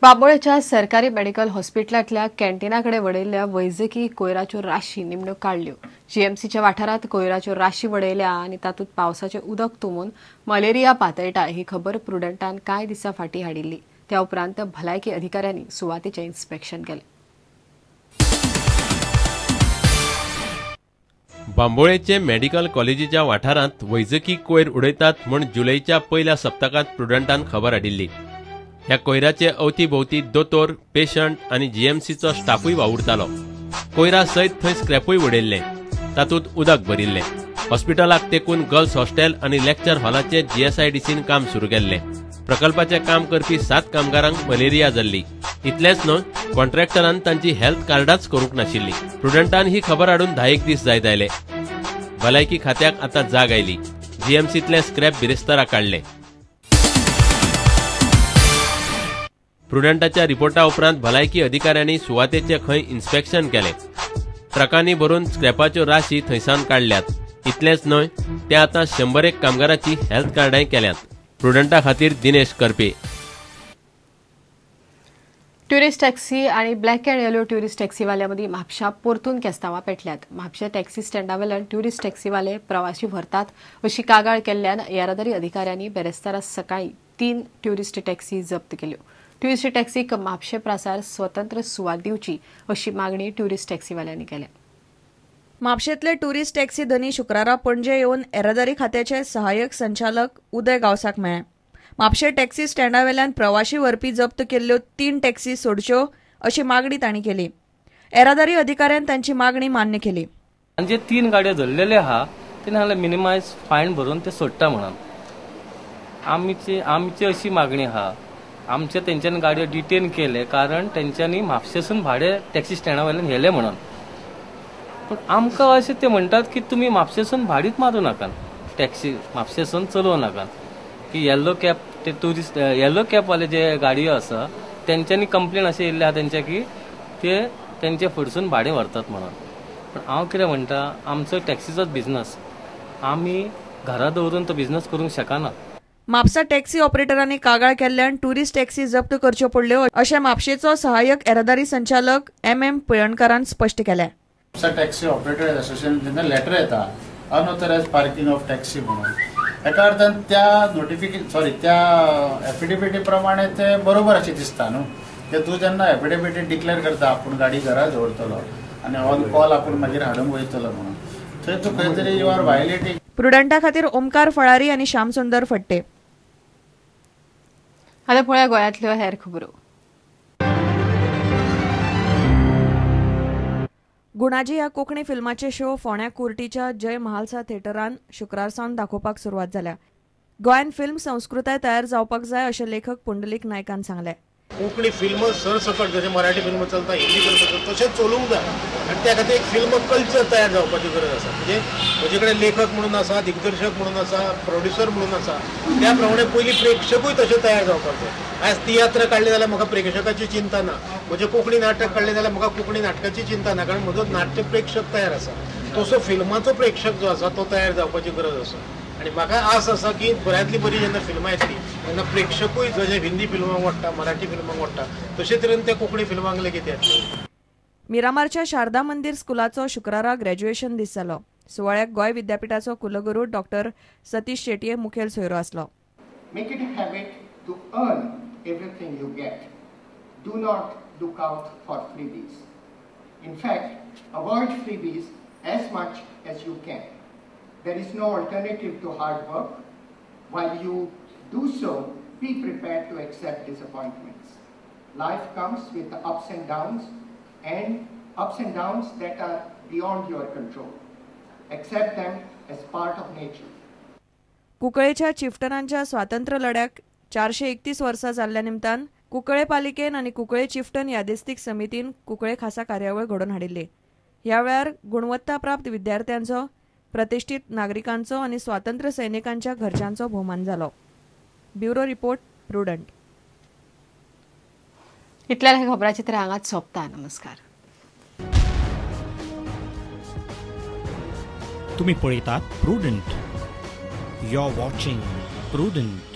बांबोळेच्या सरकारी मेडिकल हॉस्पिटलांतल्या कॅन्टीना कडेन वडयल्ल्या वैजकी कोयराच्यो राशी निमण्यो काडल्यो. जीएमसीच्या वाठारांत कोयराच्यो राशी वडयल्या आनी तातूंत पावसाचें उदक तुंबून मलेरिया पातळटा ही खबर प्रुडंटान कांय दिसां फाटीं हाडिल्ली. त्या उपरांत भलायकी अधिकाऱ्यांनी सुवातेचें इन्स्पेक्शन केलें. बांबोळेचे मेडिकल कॉलेजीच्या वाठारांत वैजकी कोयर उडयतात म्हूण जुलयच्या पयल्या सप्तकांत प्रुडंटान खबर हाडिल्ली. ह्या कोयराचे अवती भोवती दोतोर, पेशंट आनी जीएमसीचो स्टाफूय वावुरतालो. कोयरा सयत थंय स्क्रॅपूय उडयल्लें, तातूंत उदक भरिल्लें. हॉस्पिटलाक तेकून गर्ल्स हॉस्टेल आनी लेक्चर हॉलाचें जीएसआयडीसीन काम सुरू केल्लें. प्रकल्पाचें काम करपी 7 कामगारांक मलेरिया जाल्ली. इतलेंच न्हय, कॉन्ट्रॅक्टरान तांची हेल्थ कार्डाच करूंक नाशिल्ली. प्रुडंटान ही खबर हाडून 10 दीस जायत आयले. भलायकी खात्याक आतां जाग आयली. जीएमसींतलें स्क्रॅप बिरेस्तारा काडलें. प्रुडंटाच्या रिपोर्टा उपरांत भलायकी अधिकाऱ्यांनी सुवातेचें खंय इन्स्पेक्शन केलें. ट्रकांनी भरून स्क्रॅपाच्यो राशी थंयसान काडल्यात. इतलेंच न्हय, ते आतां 101 कामगारांची हेल्थ कार्डांय केल्यांत. प्रुडंटा खातीर दिनेश करपे. ट्युरिस्ट टॅक्सी आणि ब्लॅक अँड येलो ट्युरिस्ट टॅक्सीवाल्या मदीं म्हापशा परतून केस्तांवां पेटल्यात. म्हापशा टॅक्सी स्टँडा वेल्यान ट्युरिस्ट टॅक्सीवाले प्रवासी व्हरतात अशी कागाळ केल्ल्यान येरादारी अधिकाऱ्यांनी बेरेस्तारा सकाळी 3 ट्युरिस्ट टॅक्सी जप्त केल्यो. ट्युरिस्ट टॅक्सीक म्हापशे प्रासार स्वतंत्र सुवात दिवची अशी मागणी ट्युरिस्ट टॅक्सीवाल्यांनी केल्या. म्हापशेंतले ट्युरिस्ट टॅक्सी धनी शुक्रारा पणजे येवन येरादारी खात्याचे सहाय्यक संचालक उदय गांवसाक मेळ्ळे. म्हापशें टॅक्सी स्टँडा वेल्यान प्रवाशी व्हरपी जप्त केल्ल्यो 3 टॅक्सी सोडच्यो अशी मागणी तांणी केली. येरादारी अधिकाऱ्यान तांची मागणी मान्य केली. आनी जे 3 गाडयो धरलेले आहा ते हांगा मिनिमायज फायन भरून ते सोडटा म्हणून आमची अशी मागणी आहा. आमचे तेंच्यांनी गाडयो डिटेन केले कारण तेंच्यांनी म्हापशेसून भाडें टॅक्सी स्टँडा वयल्यान व्हेलें म्हणून. पूण आमकां अशें ते म्हणटात की तुमी म्हापशेसून भाडीच मारूं नाकात, टॅक्सी म्हापशेसून चलोवं नाकात. की येल्लो कॅब ते ट्युरिस्ट येल्लो कॅबवाले जे गाडयो आसा तेंच्यांनी कंप्लेन अशें येयल्लें आहा तेंच्या की ते तेंचे फुडसून भाडें व्हरतात म्हणून. पूण हांव कितें म्हणटा, आमचो टॅक्सीचोच बिजनस, आमी घरा दवरून तो बिजनस करूंक शकना. म्हापसा टॅक्सी ऑपरेटरांनी कागाळ केल्ल्यान ट्युरिस्ट टॅक्सी जप्त करच्यो पडल्यो अशें म्हापशेचो सहाय्यक येरादारी संचालक एम पिळणकारान स्पश्ट केलें. म्हापसा टॅक्सी ऑपरेटर असोसिएशन जेन्ना लेटर येता अनऑथरायज पार्किंग ऑफ टॅक्सी म्हणून, एका अर्थान त्या नोटिफिकेशन सॉरी त्या एफिडेविटी प्रमाणे ते बरोबर अशें दिसता न्हू. ते तूं जेन्ना एफिडेविटी डिक्लेअर करता आपूण गाडी घरा दवरतलो आनी ऑन कॉल आपूण मागीर हाडूंक वयतलो म्हणून, थंय तूं खंय तरी you are violating. प्रुडंटा खातीर ओमकार फळारी आनी श्यामसुंदर फट्टे. आतां पळया गोंयांतल्यो हेर खबरो. गुणाजी ह्या कोंकणी फिल्माचे शो फोंड्या कुर्टीच्या जय महालसा थिएटरान शुक्रार सावन दाखोवपाक सुरवात जाल्या. गोंयान फिल्म संस्कृताय तयार जावपाक जाय अशें लेखक पुंडलीक नायकान सांगलें. कोंकणी फिल्म सरसकट जशें मराठी फिल्म चलता, हिंदी फिल्म चलता, तशेंच चलूंक जाय आनी त्या खातीर एक फिल्म कल्चर तयार जावपाची गरज आसा. म्हणजे म्हजे कडेन लेखक म्हणून आसा, दिग्दर्शक म्हणून आसा, प्रोड्युसर म्हणून आसा, त्या प्रमाणे पयलीं प्रेक्षकूय तशें तयार जावपाक जाय. आयज तियात्र काडले जाल्यार म्हाका प्रेक्षकाची चिंता ना, म्हजें कोंकणी नाटक काडलें जाल्यार म्हाका कोंकणी नाटकाची चिंता ना, कारण म्हजो नाट्य प्रेक्षक तयार आसा. तसो फिल्माचो प्रेक्षक जो आसा तो तयार जावपाची गरज आसा. आनी म्हाका आस आसा की बऱ्यांतली बरी जेन्ना फिल्मां येतली तेन्ना प्रेक्षकूय जशें हिंदी फिल्मांक वाडटा, मराठी फिल्मांक वाडटा, तशे तरेन ते कोंकणी फिल्मांक लेगीत येतले. मिरामारच्या शारदा मंदीर स्कुलाचो शुक्रारा ग्रॅज्युएशन दीस जालो. सुवाळ्याक गोंय विद्यापिठाचो कुलगुरू डॉक्टर सतीश शेटये मुखेल सोयरो आसलो. Make it a habit to earn everything you get. Do not look out for freebies. In fact, avoid freebies as much as you can. There is no alternative to hard work. While you do so, be prepared to accept disappointments. Life comes with the ups and downs, and ups and downs that are beyond your control. Accept them as part of nature. कुंकळेच्या चिफ्टनांच्या स्वातंत्र्य लढ्याक 431 वर्सां जाल्ल्या निमतान कुंकळे पालिकेन आनी Cuncolim chieftain यादिस्तीक समितीन कुंकळे खासा कार्यावळ घडोवन हाडिल्ली. ह्या वेळार गुणवत्ता प्राप्त विद्यार्थ्यांचो, प्रतिष्ठित नागरिकांचो आनी स्वातंत्र्य सैनिकांच्या घरच्यांचो भोवमान जालो. Bureau report, Prudent. इतल्या खबराचित्र हांगाच सोंपता. नमस्कार. तुम्ही पळयतात Prudent. You are watching Prudent.